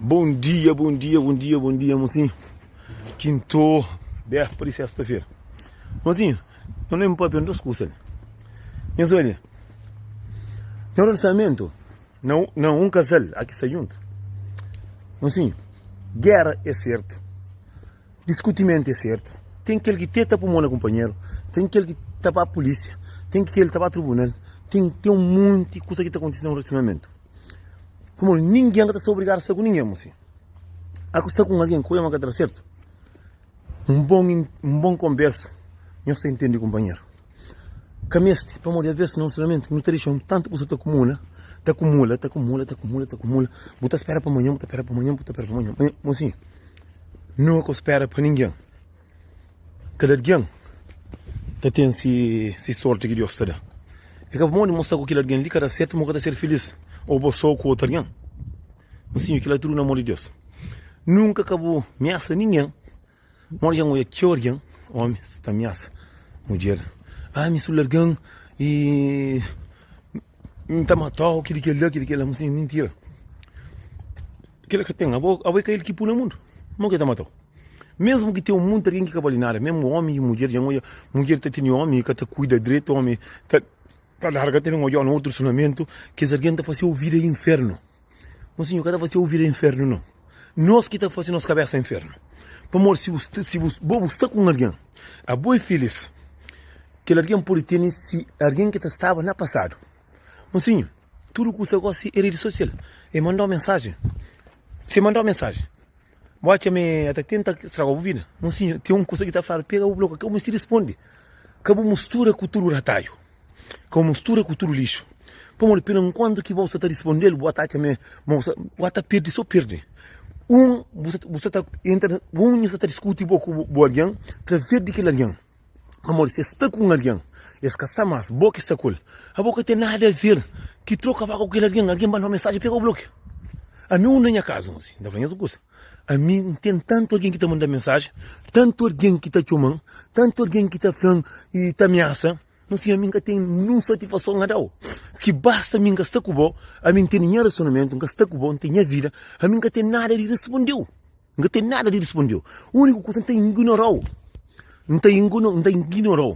Bom dia, bom dia, bom dia, bom dia, mocinho. Quinto, véspera de sexta-feira. Mocinho, eu nem papel dos kusa. Nhos olha, na relacionamento, na, na um casal aqui está junto. Mocinho, guerra é certo, discutimento é certo. Tem aquele que tenta pôr mão na companheiro, tem aquele que tá para a polícia, tem aquele que tá para tribunal, tem, tem um monte de coisa que está acontecendo no relacionamento. Pamodi ningen ka ta sta obrigadu sta ku ningen, mosi. A ku sta ku un algen ku ma ka ta da sertu. Un bon un bon konbersa, nhos ta intende kunpanheru. Ka meste, pamodi aves na un relasionamentu nu ta dexa un tantu kusa ta kumula, ta kumula, ta kumula, ta kumula, ta kumula. Bu ta spera pa manhan, bu ta spera pa manhan, bu ta spera pa manhan. Mosi, nunka ka spera pa ningen. Kada algen ta ten si sorti ki Deus ta da. É ka pamodi mo sta ku kel algen li ka da sertu, mo ka ta ser filis ô bo sô ku otu algen. Mosinhu, kel-la tudu na mô di Deus. Nunka ka bu miasa ningen. Modi dja N odja txeu algen, ómi, ta miasa mudjer. Ah, mi su larga-m i N ta mata-u, kel-li, kel-la, kel-li, kel-la. Mosinhu, mintira. Kel-la ka ten. Abo é ka el ki pui na mundu. Modi ki el ta mata-u? Mesmu ki ten un monti algen ki ka bali nada, mesmu omi i mudjer, dja N odja mudjer ta tene omi i ka ta kuida dretu, omi ta ta larga, ta ben odja na utru relasionamentu, kes algen ta fase bu vida infernu. Mon sinhor ka ta fase bu vida infernu nau. Nos ki ta fase nos kabesa infernu. Pamodi si bu sta si bu bo bu sta ku un algen, abo é filis, kel algen pode tene si algen ki ta staba na pasadu. Mon sinhor, tudu kusa gosi é redi sosial, e mandau mensajen, si e mandau mensajen. Bu atxa ma e ta tenta straga bu vida? Mosinhu, ten un kusa ki ta fladu, pega bu bloka, ka bu misti risponde. Ka bu mustura ku tudu ratadju, ka bu mustura ku tudu lixu. Pamodi pelu nkuantu ki bo sta ta rispondel, bu ta atxa ma bu sta, bu ta pirdi, so pirdi. Un, bu sta ta entra, un sta ta diskuti bo ku bu algen, traves di kel algen. Pamodi si es sta ku un algen, es ka sta mas, bo ki sta ku el. Abo ka ten nada a ver ki troka ba ku kel algen, algen manda un mensajen, pega bu blokia. Ami un na nha kaza, un si, N ta fla nhos un kusa, ami N ten tantu algen ki ta manda mensajen, tantu algen ki ta txoma-m, tantu algen ki ta fla-m i ta amiasa, ma si ami N ka ten ninhun satisfason na da-u. Ki basta mi N ka sta ku bo, ami N tene nha rasionamentu, N ka sta ku bo, N ten nha vida, ami N ka ten nada di responde-u. N ka ten nada di responde-u. Úniku kusa, N ta ignora-u. N ta N ta ignora-u.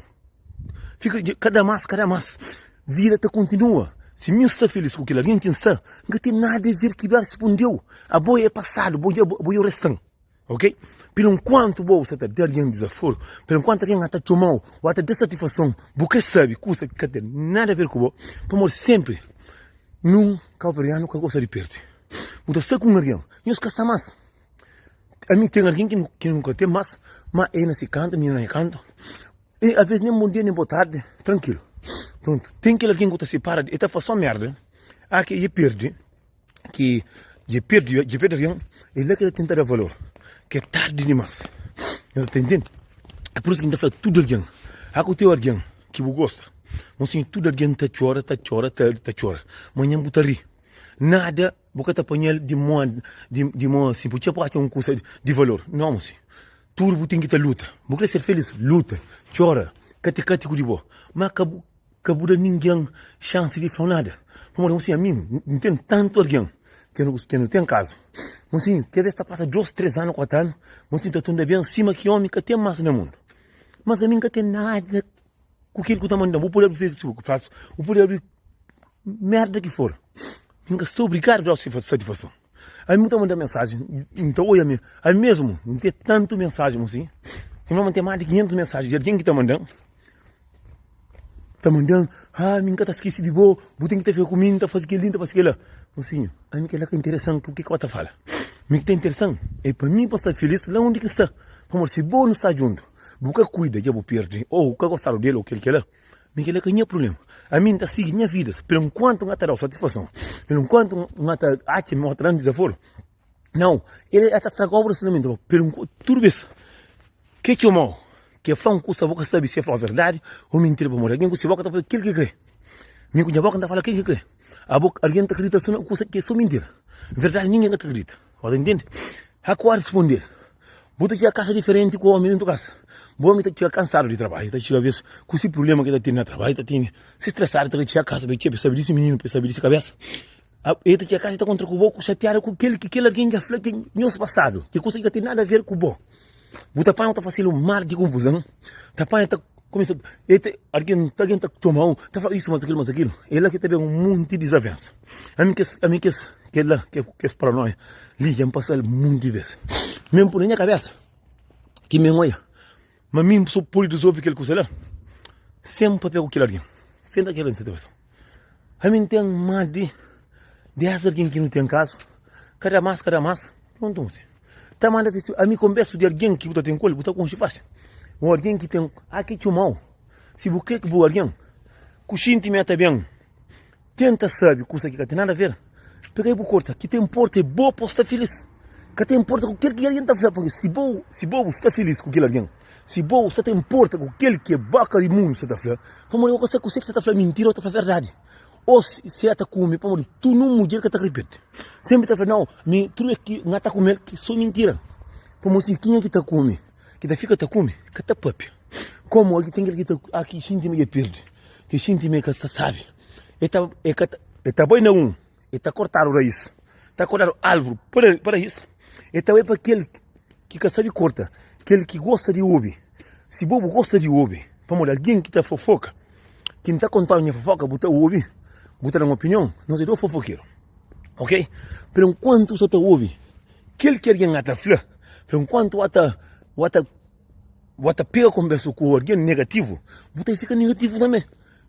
Fika kada más, kada más, vida ta kontinua. Si mi N sta filís ku kel algen ki N sta, N ka ten nada a ver ki ba responde-u. Abo é pasadu, bo dja bo é un restan, ok? Pelu nkuantu bo sta ta da algen dizaforu, pelu nkuantu algen ta txoma-u, o ta da satisfason, bu krê sabe kusa ki ka ten nada a ver ku bo, pamodi sénpri nun kabuverdianu ka gosta di perde. Bu ta sta ku un algen, nhos ka sta mas. Ami ten algen ki ki nu ka ten mas, ma e na si kantu, mi na nha kantu. E aves nen bon dia nen bo tardi, trankilu. Prontu, ten kel algen ku ta sipara, e ta faz so merda, a ki e pirdi, ki dje pirdi, dje pirdi algen, e la ki ta tenta da valor, ki é tardi dimas. Nhos ta intende? É pur isu ki N ta fla tudu algen, a ku teu algen ki bu gosta, mosinhu, tudu algen ta txora, ta txora, ta txora, manhan bu ta ri. Nada bu ka ta panha-l di mô di mô si bu txeu pa atxa un kusa di valor. Nau, mosi. Tudu bu ten ki ta luta. Bu kre ser felis? Luta, txora, kati kati ku di bo. Ma ka bu ka bu da ningen xansi di fla-u nada. Pamodi, mosi, ami N ten tantu algen ki nu ki nu ten kazu. Mosi, kada bes ta pasa dos, tres anu, kuatu anu, mosi, ta tunda ben sima ki omi ka ten mas na mundu. Mas ami N ka ten nada ku kel ku ta manda-m. Bu pode abri Facebook falsu, bu pode abri Merda ki for, N ka sta obrigadu da-u satisfason. Ami bu ta manda mensajen, N ta oia mi, ami mesmu, N ten tantu mensajen asin, si ma N ten mas di 500 mensajen di algen ki ta manda-m, ta manda-m, ah, mi N ka ta skese di bo, bu ten ki ta fika ku mi, N ta fase kel-li, N ta fase kel-la. Mosinhu, ami kel-la ka interesa-m ku ke ki bo ta fala. Mi ki ta interesa-m é pa mi pa sta filis la undi ki N sta. Pamodi si bo nu sta djuntu, bu ka kuida dja bu perde, ô bu ka gostadu del ô kel kel-la. Mi kel-la ka nha prubléma. Ami N ta sigi nha vida pelu nkuantu N ka ta da-u satisfason, pelu nkuantu N ka ta atxa ma ta da-m dizaforu. Nau, el ta straga-u bu rasionamentu. Pelu nkuantu, tudu bes ke txoma-u, ke fla un kusa, bu ka sabe si el fla-u verdadi ô mintira. Pamodi algen ku se boka ta fla kel ki kre. Mi ku nha boka N ta fala kel ki kre. Abo, algen ta kridita so na kusa ki é so mintira. Verdadi ningen ka ta kridita. Bu ta intende? Ha ku responde-l, Bu ta txiga kasa diferenti ku omi dentu kasa. Bu omi ta txiga kansadu di trabadju, ta txiga ves ku si prublema ki ta tene na trabadju, ta tene si stresadu, ta txiga kasa pa e txiga pa e sabi di si mininu, pa e sabi di si kabesa. El ta txeka kasa, el ta kontra ku bo, ku xatiadu ku kel ki kel algen dja fla ki nhos pasadu, ki kusa ki ka ten nada aver ku bo. Bu ta panha, bu ta fase-l un mar di konfuzon, ta panha ta kumesa, el ta, algen, algen ta txoma-u, ta fla isu, mas akilu, mas akilu. É la ki ta ben un monti di dizavensa. Ami kes, ami kes, kel la, kes paranoia li dja N pasa-l monti bes. Mi N pui na nha kabesa ki mi N oia ma mi N so pode rizolve kel kusa la sen papia ku kel algen, sen da kel algen satisfason. Ami N ten más di 10 algen ki nu ten kazu, kada más, kada más, prontu N ta manda ti ami konbersu di algen ki bu ta ten ku el, bu ta konxe faxi. Un algen ki ten, a ki txoma-u, si bu kre ki bu algen ku xinti ma el ta ben tenta sabe kusa ki ka ten nada ver, pega i bu korta. Ki ta inporta é bo pa bu sta filis. Ka ta inporta ku kel ki algen ta fla, purki si bo si bo bu sta filis ku kel algen, si bo sta ta inporta ku kel ki boka di mundu sta ta fla, pamodi bo ka sabe kuse ki sta ta fla mintira o ta fla verdadi, o si el ta kume, pamodi tudu un mudjer ka ta ripiti, senpri ta fla nau, mi tudu es ki N ta kume-l ki so mintira, pamodi si kenha ki ta kume, ki ta fika ta kume, ka ta papia. Komu algen ten kel ki ta ki xinti ma dja pirdi, ki xinti ma e ka sta sabi, e ta e ka ta e ta bai na un, e ta kortadu rais, ta kortadu alvru pa rais, e ta bai pa kel ki ka sabi korta, kel ki gosta di obi. Si bo bu gosta di obi, pamodi algen ki ta fofoka, ki N ta kontau nha fofoka, bu ta obi, bu ta da un opinion, nos é dos fofokeru, ok? Pero enkuantu bu sa ta obi kel ki algen ata fla, pero enkuantu ata ata Bu ta pega konbersa ku algen negativu, bu ta fika negativu tanbe.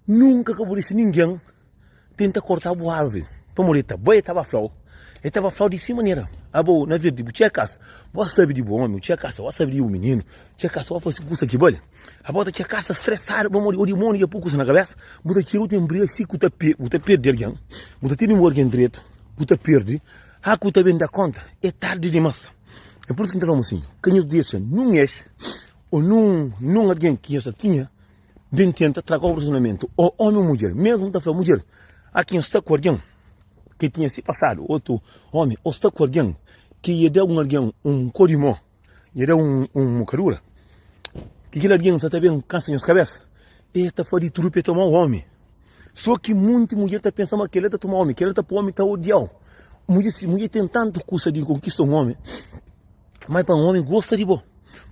Nunka ka bu disa ningen tenta korta bu arvi, pamodi el ta bai el ta ba fla-u, el ta ba fla-u di si manera. Abo, na ves di bu txega kasa, bu sabe di bu omi, bu txega kasa, bu sabe di bu mininu, txega kasa bu fasi kusa ki bali. Abo ta txega kasa stresadu pamodi o dimoniu dja pui kusa na kabesa, bu ta txega bu ten briga si ku ta bu ta perdi algen, bu ta tene un algen dretu, bu ta perdi, ha ku ta ben da konta é tardi dimas. É pur isu ki N ta fla mosinhu, ka nhos dexa nun ex ô nun nun algen ki nhos ta tinha ben tenta traga-u relasionamentu, ô ómi ô mudjer. Mésmu N ta fla mudjer, a ki nhos sta ku algen ki tinha si pasadu otu ómi ô sta ku algen ki ia da un algen un kó di mô, ia da un un mokadura, ki kel algen sa ta ben kansa nhos kabésa, el ta fla di tudu pa el toma-u ómi. Sô ki munti mudjer ta pensa ma kel-la ta toma ómi, kel-la ta poi ómi ta odia-u. Mudjer, si mudjer ten tantu kusa di konkista un ómi, má pa un ómi gosta di bo.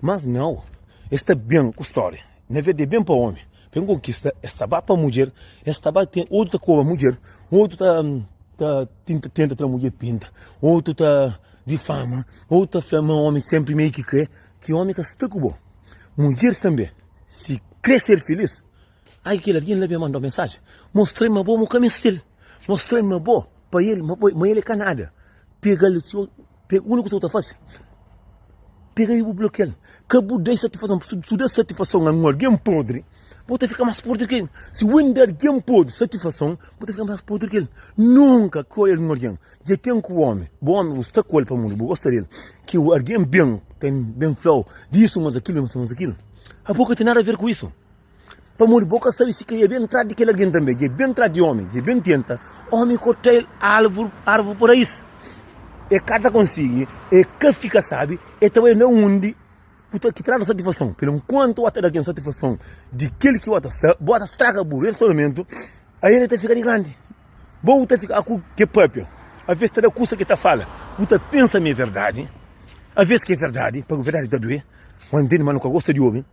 Mas nau, es ta ben ku stória. Na verdadi, é ben pa ómi. Pa el konkista, es ta ba pa mudjer, es ta ba ten, otu ta koba mudjer, otu ta ta tenta tenta tra mudjer pinta, otu ta difama, otu ta fla ma ómi sénpri mei ki krê, ki ómi ka sta ku bo. Mudjer tanbê, si krê ser filís, Ai kel algen la ben mandau mensajen, mostra-l ma bo mo ka meste-l, mostra-l ma bo pa el, ma bo, ma el é ka nada. Pega-l si o, pega, úniku kusa ku ta fase, pega i bu blokia-l. Ka bu da satisfason, si bu da satisfason a un algen podri, bo ta fika mas podri ki el. Si bu da algen podri satisfason, bo ta fika mas podri ki el. Nunka ka oja un algen dja ten ku omi, bu omi bu sta ku el pamodi bu gosta del, ki algen ben, ten ben fla-u disu, mas akilu, mas akilu. Abo ka ten nada aver ku isu. Pamodi bo ka sabe si ka e ben tras di kel algen tanbe, dja e ben tras di omi, dja e ben tenta omi korta-l alvur, arvur pa rais. E ka ta konsigi, e ka fika sabi, e ta bai na undi ku ta ki tradu satisfason. Pelo nkuantu bo ta da algen satisfason di kel ki bo ta sta, bo ta straga bu relasionamentu, ael e ta fika di grandi. Bo ta fika ku ke papia, aves ta da kusa ke ta fala, bu ta pensa ma e verdadi, aves ki e verdadi, pa verdadi ta due, bo ntende ma no ka gosta di obi.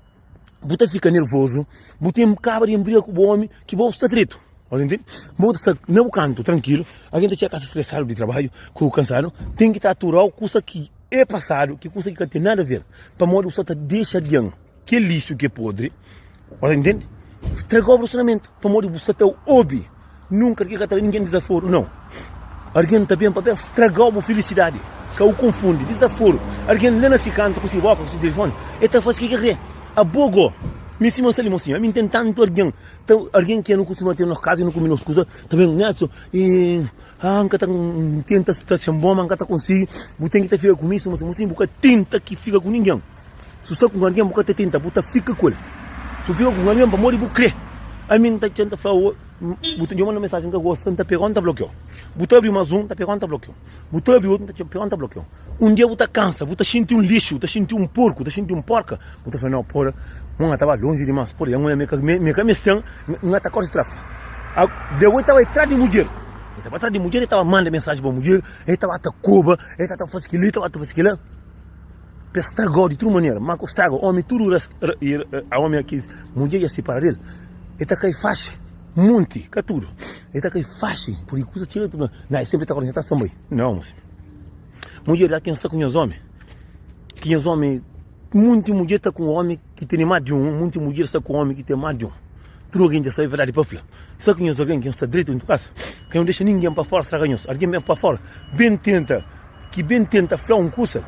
Bu ta fika nervozu, bu ten kaba di briga ku bu omi ki bo sta dretu. Bo ntende? Bo ta sta na bu kantu trankilu, algen ta txega kasa stresadu di trabadju, ku kansadu, ten ki ta aturau kusa ki é pasadu, ki kusa ki ka ten nada ver, pamodi bu sta ta dexa algen ki é lixu, ki é podri, bo ta ntende? Stragau bu rasionamentu, pamodi bu sta ta obi. Nunka algen ka ta da ningen dizaforu, nau. Algen ta ben pa ben stragau bu filisidadi. Ka bu konfundi dizaforu. Algen la na si kantu ku si boka, ku si tilifoni, el ta fasi ke ki kre. Abo go, mi sima N sta li mosinhu, ami N ten tantu algen, ta algen ki nu kustuma ten nos kaza, nu kume nos kuza, ta ben Nelson, i ah N ka ta N tenta sta sen bo, ma N ka ta konsigi, bu ten ki ta fika ku mi, sima mosinhu, bu ka tenta ki fika ku ningen. Si bu sta ku un algen, bu ka ta tenta, bu ta fika ku el. Si bu fika ku un algen pamodi bu kre. Ami N ta tenta fla-u, bu ta manda mensajen N ka gosta, N ta pega-u N ta blokiau. Bu ta abri mas un, N ta pega-u N ta blokiau. Bu ta abri otu, N ta pega-u N ta blokiau. Un dia bu ta kansa, bu ta xinti un lixu, bu ta xinti un porku, bu ta xinti un porka, bu ta fla, nau, pora, N ka ta ba lonji dimas, pora, mi ka meste-m, N ka ta kore si tras. Deus ta bai tras di mudjer. El ta ba tras di mudjer, el ta ba manda mensaji pa mudjer, el ta ba ta koba, el ta ta fase kel-li, el ta ba ta fase kel-la, pa el straga-u di tudu manera. Má ku straga ómi tudu ómi ki mudjer dja sipara di el, el ta kai faxi, monti, ka tudu, el ta kai faxi, purki kuza txiga ta fla, na, el senpri ta korta, ta sanbai. Nau, mosi. Mudjer la ki N sta ku nhas ómi, ki nhas ómi, monti mudjer ta ku ómi ki tene más di un, monti mudjer sta ku ómi ki ten más di un. Tudu algen dja sabe verdadi pa fla. Sta ku nhos algen ki nhos sta dretu dentu kasa, ka nhos dexa ningen pa fora straga nhos. Algen ben pa fora, ben tenta, ki ben tenta fla un kusa,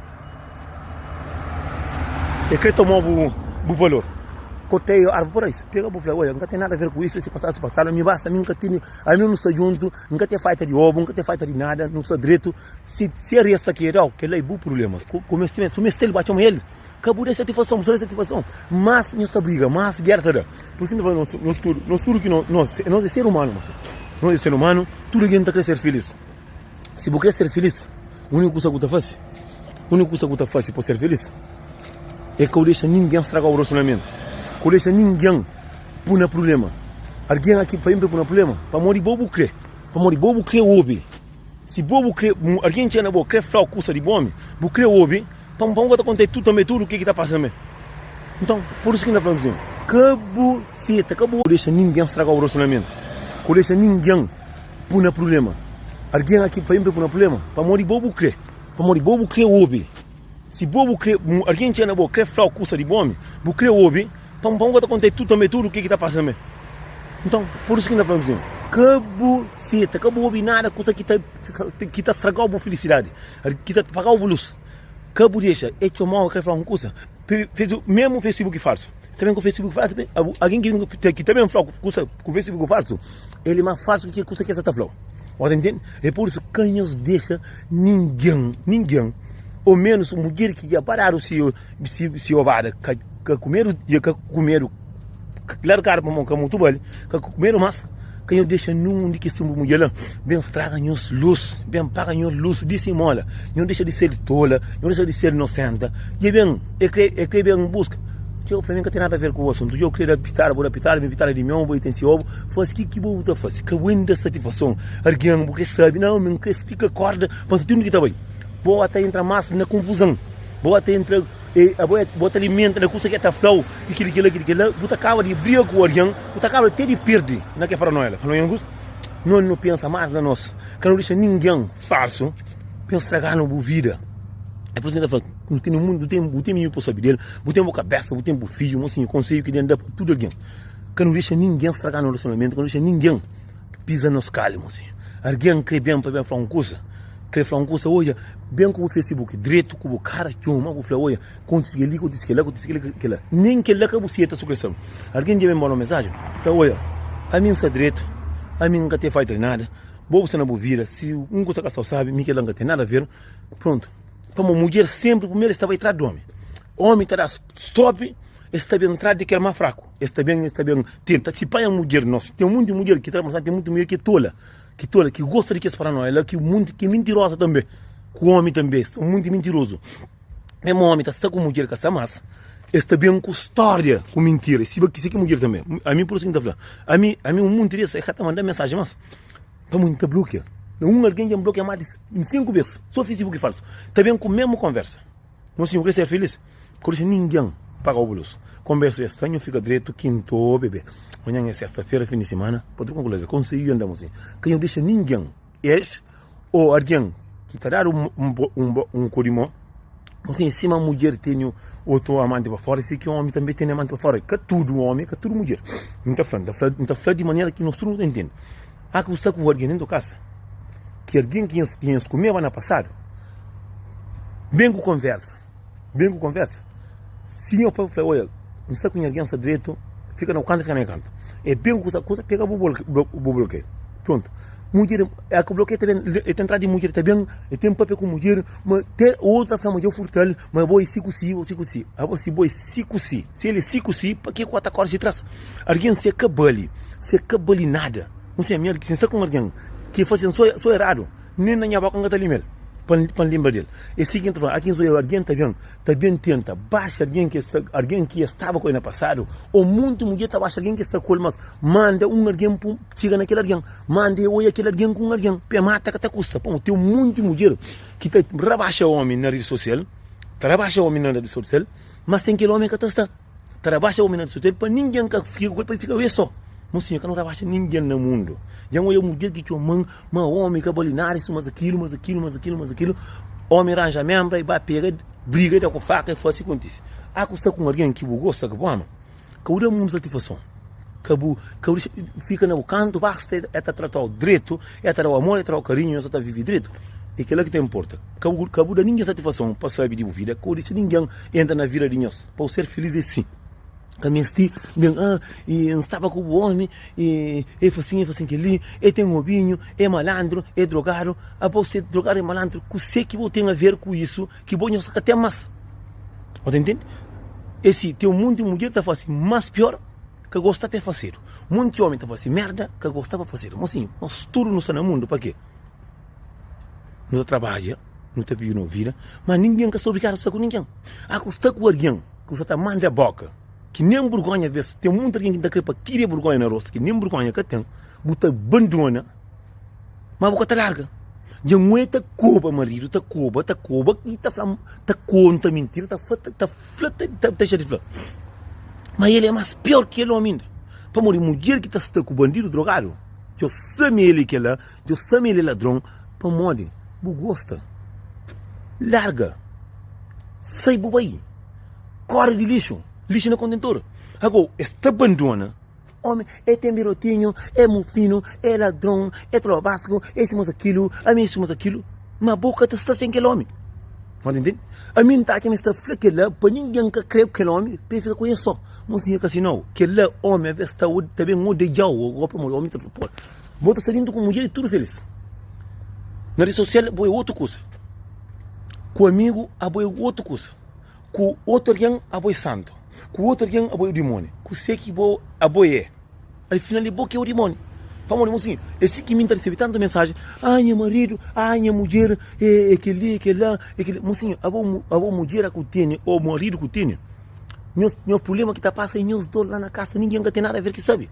e kre toma bu bu valor. Kotei arvi pa rais, pega bu fla, oia, N ka ten nada a ver ku isu, si pasadu si pasadu, ami basta, ami N ka tene, ami nu sta djuntu, N ka ten faita di obu, N ka ten faita di nada, nu sta dretu. Si si areia sta kedau, kel-la é bu prubléma. Ku mestimentu, su meste-l, ba txoma el. Ka bu da satisfason, bu sta da satisfason. Más nhos ta briga, más géra ta da. Pur isu ki N ta fla nos, nos tudu, nos tudu ki nos, nos, nos é ser umanu, mosi. Nos é ser umanu, tudu algen ta krê ser filís. Si bu krê ser filís, úniku kusa ku ta fase, úniku kusa ku ta fase pa ser filís, é ka bu dexa ningen straga-u relasionamentu, ka bu dexa ningen pui na prubléma. Algen aki pa N pui na prubléma, pamodi bo bu krê, pamodi bo bu krê obi. Si bo bu kre, algen txega na bo kre fla-u kusa di bo omi, bu kre obi, pamo pamo ka ta konta-i tudu tanbe tudu ke ki ta pasa tanbe. Nton, pur isu ki N ta fla-u ka bu seta, ka bu dexa ningen straga-u relasionamentu, ka bu dexa ningen pui na prubléma. Algen aki pa N pui na prubléma, pamodi bo bu kre, pamodi bo bu kre obi. Si bo bu kre, algen txega na bo kre fla-u kusa di bo omi, bu kre obi, pamo pamo ka ta konta-i tudu tanbe tudu ke ki ta pasa tanbe. Nton, pur isu ki N ta fla-u ka bu seta, ka bu obi nada kusa ki ta ki ta stragau bu filisidadi, ki ta pagau bu lus. Ka bu dexa e txomau, e kre flau un kusa. Mesmu Facebook falsu, ta ben ku Facebook falsu, algin ki ta ben flau kusa ku Facebook falsu, el e mas falsu ki kusa ki es sa ta flau. Bo ta ntende? E pur isu ka nhos dexa ningen, ningen, o menus mudjer ki dja paradu si si obada ka kumedu, dja ka kumedu. Largadu pa mon ka mutu bali, ka kumedu mas, ka nhos dexa nunhun di kes mudjer la ben straga nhos lus, ben paga nhos lus di simola. Nhos dexa di ser tola, nhos dexa di ser inosenta. Dja ben, e kre, e kre ben buska. Dja fla, mi ka ten nada aver ku asuntu. Dja kre da pitada, bo da pitada, ben pitada di meu, bo ten si obu. Fasi ki ki bo ta fasi. Ka bu da satisfason algen, bu kre sabi, nau, mi kre stika korda pa nsa ti undi ki ta bai. Bo ta entra mas na konfuzon, bo ta entra. E abo é bo ta alimenta na kusa ke ta flau di kili kila kili kila bu ta kaba di briga ku algin bu ta kaba te di pirdi na ke paranoia la paranoia ngus no no pensa mas na nos ka no dixa ningin falsu pa straganu bu vida é por isso ke ta fla nu tene mundu bu ten mininu pa sabi del bu ten bu kabesa bu ten bu fidju mo sinha konsedju ki den da pa tudu algin ka no dixa ningin straganu relasionamentu ka no dixa ningin pisa nos kali mo sinha algin kre ben pa ben fla un kusa Kre fla un kusa, odja, ben ku bu Facebook dretu ku bu kara txoma, bu fla, odja, kontisi kel-li, kontisi kel-la, kontisi kel-li, kel-la. Nen kel-la ka bu seta su kre sabe. Algen dja ben manda un mensajen, fla, odja, ami N sta dretu, ami N ka ten faita di nada, bo bu sta na bu vida, si un kusa ka sta sabi, mi kel-la N ka ten nada aver. Prontu. Pamodi mudjer senpri primeru es ta bai tras di omi. Omi ta da stop, es ta ben tras di kel más fraku. Es ta ben, es ta ben tenta. Si panha mudjer nos, ten monti mudjer ki ta da, ten monti mudjer ki é tola. Ki tola, ki gosta di kes paranoia la, ki munti, ki mintirosa tanbe, ku omi tanbe, sta munti mintirozu. Mesmu omi ta sta ku mudjer ka sta mas, es ta ben ku storia, ku mintira, siba ki si ki mudjer tanbe. Ami pur isu ki N ta fla, ami, ami un munti des, e ka ta manda mensajen mas, pamodi N ta blokia. Na un algen dja N blokia mas di 5 bes, so Facebook falsu, ta ben ku mesmu konversa. Mon sinhor kre ser filis? Ka dexa ningen paga-u bu lus. Konbersu es sta, nhu fika dretu, kinto, bebe. Manhan é sesta-fera, fin di simana, pa truka ku lazer. Konsedju dja N da mon sinhor, ka nhu dexa ningen, es ô algen ki ta dadu un ku di mon, mon sinhor, sima mudjer tene otu amanti pa fora, si ki omi tanbe tene amanti pa fora. Ka tudu omi, ka tudu mudjer. N ta fla, N ta fla di manera ki nos tudu nu ta intende. A ki bu sta ku algen dentu kasa, ki algen ki nhos kumeba na pasadu, ben ku konversa, ben ku konversa. Si nho pai fla, oia, N sta ku nha algen, sta dretu, fika na bu kantu, fika na nha kantu. E ben ku kusa, pega bu blokeia. Prontu. Mudjer, a ku blokeia ta ben, e ta entra di mudjer, ta ben, e ten papia ku mudjer, ma te otu ta fla ma dja furtal, ma bo e si ku si, bo si ku si. Abo si bo e si ku si, si el e si ku si, pa ke ku ta kore si tras? Algen se ka bali, se ka bali nada. N se, mi, si N sta ku un algen ki fase-m so eradu, nen na nha boka N ka ta lime-l. Pa N lenbra di el. É si ki N ta fla, Aki N sô algen ta ben, ta ben tenta baxa algen ki sta, algen ki e staba ku el na pasadu, ô monti mudjer ta baxa algen ki sta ku el, mas manda un algen pa txiga na kel algen, manda e oia kel algen ku un algen, pa e mata ka ta kusta. Pamodi ten monti mudjer ki ta rabaxa omi na redi sosial, ta rabaxa omi na redi sosial, ma sen kel omi ka ta sta. Ta rabaxa omi na redi sosial pa ningen ka fika ku el, pa el fika el so. Mosinha, ka nu rabaxa ningen na mundu. Dja N oia mudjer ki txoma-m ma omi ka bali nada, isu mas akilu, mas akilu, mas akilu, mas akilu. Omi ranja menbra, i ba pega, briga, i da ku faka, i fase i kontise. A ku sta ku un algen ki bu gosta, ki bu ama, ka bu da mundu satisfason. Ka bu, ka bu dixa, fika na bu kantu, basta e ta tratau dretu, e ta dau amor, e ta dau karinhu, nhos ta vivi dretu. E kila ki ta inporta. Ka bu, ka bu da ningen satisfason pa sabi di bu vida, ka bu dixa ningen entra na vida di nhos. Pa bu ser filis é si. Ka mesti ben, ah, i N staba ku bu omi, i e fla sin, e fla sin kel-li, e ten obinhu, e malandru, e drogadu. Abo se drogadu e malandru, kuse ki bo ten aver ku isu ki bo nhos ka ten mas? Bo ta intende? E si, ten monti mudjer ta fasi mas pior, ka gosta pa e fasedu. Monti omi ta fasi merda, ka gosta pa fasedu. Mosinhu, nos tudu nu sta na mundu pa ke? Nu ta trabadja, nu ta vive nos vida, ma ningen ka sta obrigadu sta ku ningen. A ku sta ku algen ku sta ta manda boka, ki nen burgonha ves, ten monti algen ki ta kre pa kiria burgonha na rostu, ki nen burgonha ka ten, bu ta bandona, ma bu ka ta larga. Dja un e ta koba maridu, ta koba, ta koba, i ta fla, ta konta mintira, ta fla, ta fla, ta dexa di fla. Ma el é mas pior ki el omi inda. Pamodi mudjer ki ta sta ku bandidu drogadu, dja sa ma el é kela, Djo sta ma el é ladron pamodi bu gosta. Larga, sai bu bai, kore di lixu, lixu na kontentor. Ago es ta bandona omi, e ten birotinhu, e mufinu, e ladron, e trobasku, e si mas akilu, ami e si mas akilu, ma bo ka ta sta sen kel omi. Bo ta intende? Ami N ta atxa ma es ta fla kela pa ningen ka kre ku kel omi, pa e fika ku es so. Mosinhu ka si nau, kela omi aves ta ben odejau, pamodi omi ta fla, po. Bo ta sta dintu ku mudjer i tudu felis. Na redi sosial bo é otu kusa. Ku amigu abo é otu kusa. Ku otu algen abo é santu. Ku otu algen abo é dimoni. Kuse ki bo abo é? Al final é bo ki é o dimoni. Pamodi mo sin, é si ki mi ta resebe tantu mensajen, ah nha maridu, ah nha mudjer, é kel-li, é kel-la, é kel-li. Mosinhu, abo abo mudjer ku tene ô maridu ku tene, nhos nhos prubléma ki ta pasa é nhos dôs la na kasa, ningen ka ten nada a ver ki sabe.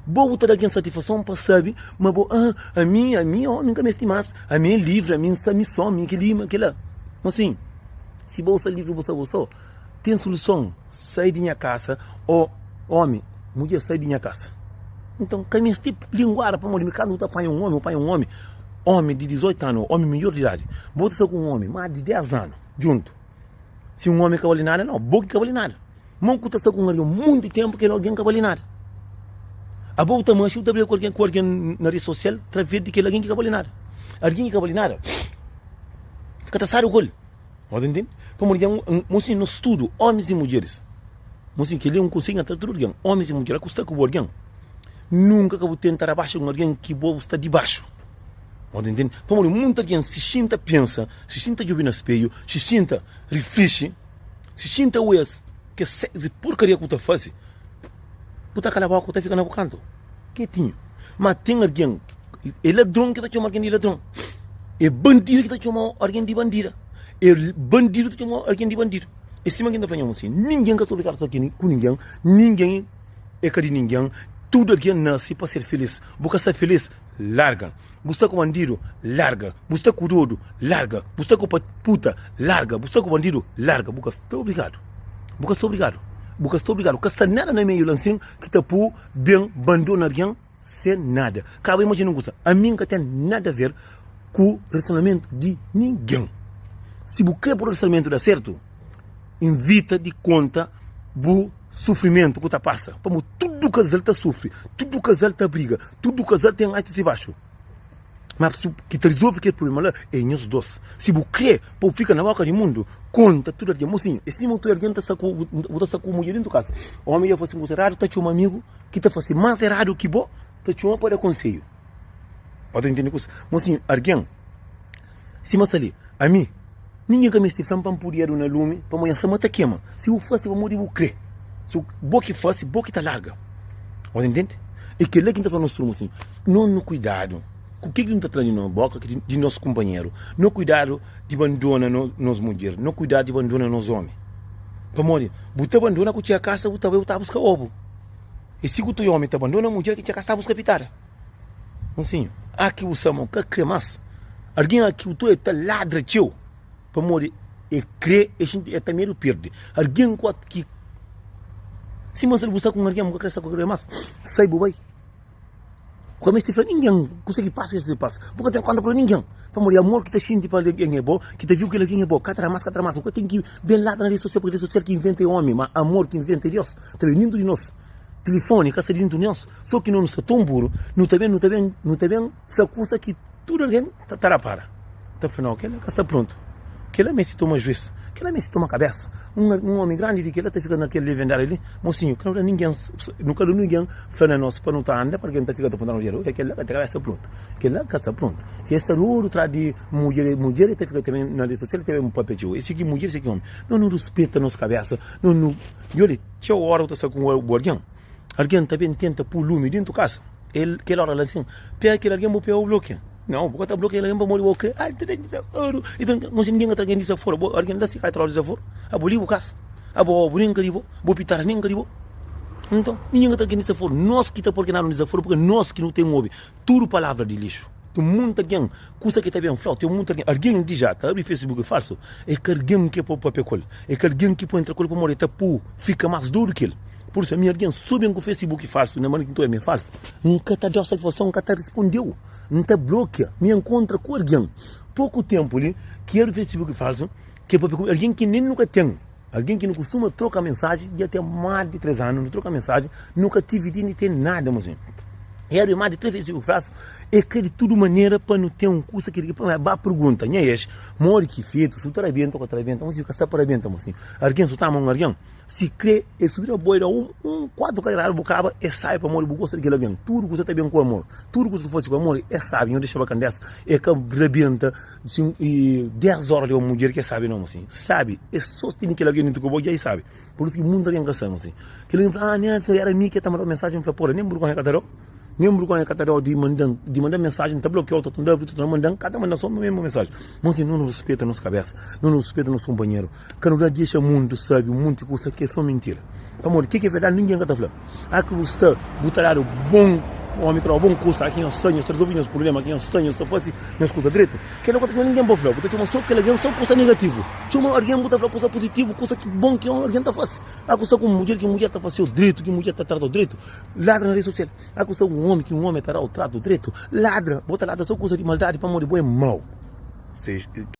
Bo bu ta da algen satisfason pa sabe ma bo ah ami ami omi nka mesti mas ami é livri ami nsta mi so mi keli ma kila ma sin si bo sta livri bo sta bo so ten suluson sai di nha kasa o omi mudjer sai di nha kasa nton ka mesti linguada pamodi mi kandu bu ta panha un omi bu panha un omi omi di 18 anu omi midjor di idadi bo ta sta ku un omi mas di 10 anu djuntu si un omi ka bali nada nau bo ki ka bali nada. Mon ku ta sta ku un algen monti tenpu kel algen ka bali nada. Abo bu ta manxi bu ta briga ku algen ku algen na redi sosial traves di kel algen ki ka bali nada. Algen ki ka bali nada ka ta sabi ku el. Bo ta ntende? Pamodi dja mo si nos tudu omis i mudjeris mo si keli é un konsedju na tra tudu algen omis i mudjer ku sta ku bu algen nunka ka bu tenta rabaxa un algen ki bo bu sta dibaxu. Bo ta ntende? Pamodi monti algen si xinta pensa si xinta djobe na speiu si xinta riflixi. Si xinta ui es kes porkaria ku ta fase, bu ta kala boka, bu ta fika na bu kantu ketinhu. Ma ten algen, é ladron ki ta txoma algen di ladron, é bandidu ki ta txoma algen di bandida, é bandidu ki ta txoma algen di bandidu. É sima ki N ta fla nha mosinhu, ningen ka sta obrigadu sta ku ningen, ningen é ka di ningen, tudu algen nase pa ser filis. Bu ka sta filis, larga. Bu sta ku bandidu, larga. Bu sta ku dodu, larga. Bu sta ku puta, larga. Bu sta ku bandidu, larga. Bu ka sta obrigadu. Bu ka sta obrigadu. Bu ka sta obrigadu. Ka sta nada na meiu la nsin ki ta pô ben bandona algen sen nada. Ka bu imajina un kusa, ami N ka ten nada ver ku relasionamentu di ningen. Si bu kre pa relasionamentu da sertu, invita di konta bu sufrimentu ku ta pasa. Pamodi tudu kazal ta sufri, tudu kazal ta briga, tudu kazal ten altus i baxu. Ma ki ta rizolve kel prubléma la é nhos dôs. Si bu krê pa bu fika na bóka di mundu, konta tudu algen. Mosinhu, é sima otu algen ta sta ku bu ta sta ku mudjer dentu kasa. Ómi dja fase un kuza eradu, ta txoma amigu ki ta fase más eradu ki bo, ta txoma pa da konsedju. Bo ta intende kusa? Mosinhu, algen sima sta li, ami, ningen ka meste fla-m pa N pui dedu na lumi pamodi N sta ma ta kema. Si bu fase pamodi bu krê. Si bo ki fase, bo ki ta larga. Bo ta intende? É kel-la ki N ta fla nos tudu, mosinhu, nos nu kuidadu. Ku ke ki nu ta tra di nos boka ki di nos kunpanheru. No kuidadu di bandona nos mudjer, no kuidadu di bandona nos omi. Pamodi bu ta bandona ku txia kasa, bu ta bai bu ta buska obu. E si ku toi omi ta bandona mudjer ki txia kasa ta buska pitada. Mosinhu, aki bu sa ma bu ka kre mas. Algin aki bu toi ta ladra txeu pamodi e kre e xinti e ta medu pirdi. Algin ku ki sima bu sta ku un algin bu ka kre sta ku el mas, sai bu bai. Bu ka meste fla ningen kuse ki pasa, kuse ki pasa. Bu ka ten konta pa ningen. Pamodi amor ki ta xinti pa algen é bo, ki ta vive ku kel algen é bo. Ka tra mas, ka tra mas. Bu ka ten ki ben lata na redi sosial, purki redi sosial ki inventa é omi, ma amor ki inventa é Deus. Ta ben dintu di nos. Tilifoni ka sta dintu di nos. So ki nos nu sta ton buru, nu ta ben, nu ta ben, nu ta ben fla kusa ki tudu algen ta rapara. Ta fla, nau, kel-la ka sta prontu. Kel-la meste toma juis. Kel-la meste toma kabésa. Un ómi grandi di kel-la ta fika na kel levendariu li, Mosinhu, ka nu da ningen, nu ka da ningen fla na nos pa nu ta anda, pa algen ta fika ta punta-nu djeru, Oja, kel-la ka ten kabésa prontu. Kel-la ka sta prontu. Es sta tudu tras di mudjer, mudjer ta fika tanbe na redi sosial, ta ben papia txeu. Ese ki mudjer, ese ki ómi. Nos nu ruspeta nos kabésa, nos nu. Djobe, txeu óra bu ta sta ku bu algen, algen ta ben tenta pui lumi dentu kasa. El kel ora la sin, pega kel algen bu pega bu blokia. Nau, bu ka ta blokia kel algen pamodi bo kre. Ai, ta ta i ta mo si ningin ka ta algen disafora bo, algen la si ka ta disafora. Abo li bu kasa, abo obu nin ka di bo, bo pitara nin ka di bo. Nton, ningin ka ta algen disafora. Nos ki ta poi kel disafora, purki nos ki nu ten obi tudu palavra di lixu. Ten monti algen, kusa ki ta ben flau, ten monti algen, algen di ja ta abri facebook falsu, é ka algen ki po papia ku el, é ka algen ki po entra ku el pamodi el ta pou fika mas dodu ki el. Pur isu, ami algen so ben ku facebook falsu na manera ki N ta obi ami é falsu, N ka ta dau satisfason, N ka ta rispondeu, N ta blokia. Mi N kontra ku algen poku tenpu li ki abri facebook falsu, ki papia ku mi, algen ki nen nu ka ten, algen ki nu kustuma troka mensaji dja ten más di 3 anu nu troka mensaji, nu ka tive di ten nada mosinhu. E abri más di 3 facebook falsu, e kre di tudu manera pa nu ten un kusa ki ba pergunta nha ex modi ki fetu, su ta rabenta o ka ta rabenta, mosinhu ka sta pa rabenta mosinhu, algen su ta ama un algen. Si kre e subi na boi da un un 4 kaderada bu kaba e sai pamodi bu gosta di kel algen tudu kusa ta ben ku amor tudu kusa fasi ku amor e sabi nho dexa bakandesa e ka rabenta sin e 10 ora di un mudjer ki e sabi nomu sin sabi e so tene kel algen dintu ku bo dja e sabi pur isu ki mundu algen ka sabi sin kel algen fla ah Nelson era mi ke ta mandau mensajen fla pora nen burgonha ka ta dau nen burgonha ka ta dau di mandan di mandan mensajen ta blokiau ta tunda ta mandan ka ta mandan so mesmu mensajen mon sin no no rispeta nos kabesa no no rispeta nos kunpanheru. Ka nu da dexa mundu sabe un monti kusa ki é sô mintira. Pamodi ke ki é verdadi ningen ka ta fla. A ki bu sta, bu ta dadu bon omi ta dau bon kusa, a ki nhos sta, nhos ta rezolvi nhos prubléma, a ki nhos sta, nhos ta fase nhos kusa dretu. Kel-la ka ta txoma ningen pa fla. Bu ta txoma sô kel algen sô kusa negativu. Txoma algen bu ta fla kusa puzitivu, kusa ki bon ki algen ta fase. A ku sta ku un mudjer ki mudjer ta fase-u dretu, ki mudjer ta trata-u dretu, ladra na redi sosial. A ku sta ku un omi ki un omi ta da-u tratu dretu, ladra. Bo ta ladra sô kusa di maldadi pamodi bo é mau.